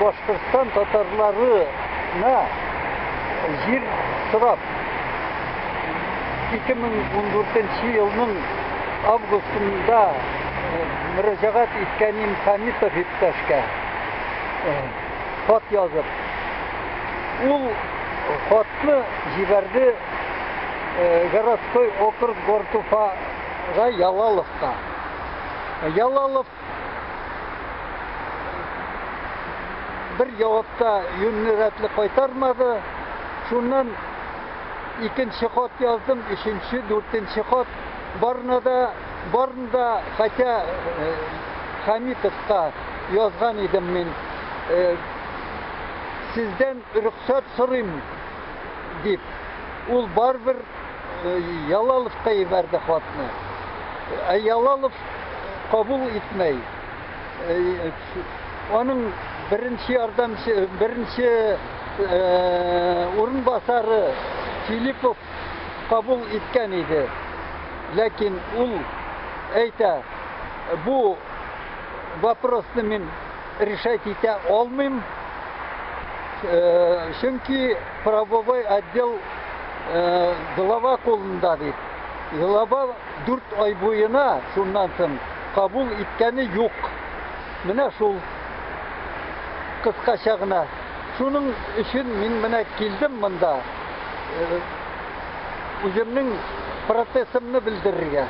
Башкортстан татарларына җир сорап 2014 елның августында мөрәҗәгать иткәнем Хамитов иптәшкә хат язып. Ул хатны җибәрде городской округ город Уфага Ялаловка. Ялалов бер җавап та юньле рәтле кайтармады. Шуннан икенче хат яздым, өченче, дүртенче хат. Барына да, барын да, хотя Хамитовка язган идем мин. Сездән рөхсәт сорыйм дип. Ул барыбер Ялаловка җибәрде хатны. Ә Ялалов кабул итмәй. Аның беренче ярдәмче, беренче урынбасары Филиппов кабул иткән иде. Ләкин ул әйтә, бу вопросны мин решать итә алмыйм, чөнки правовой отдел глава кулында дип. Глава 4 ай буена шуннан соң кабул иткәне юк. Менә шул кыскача гына. Шуның өчен мин менә килдем монда үземнең протестымны белдерергә.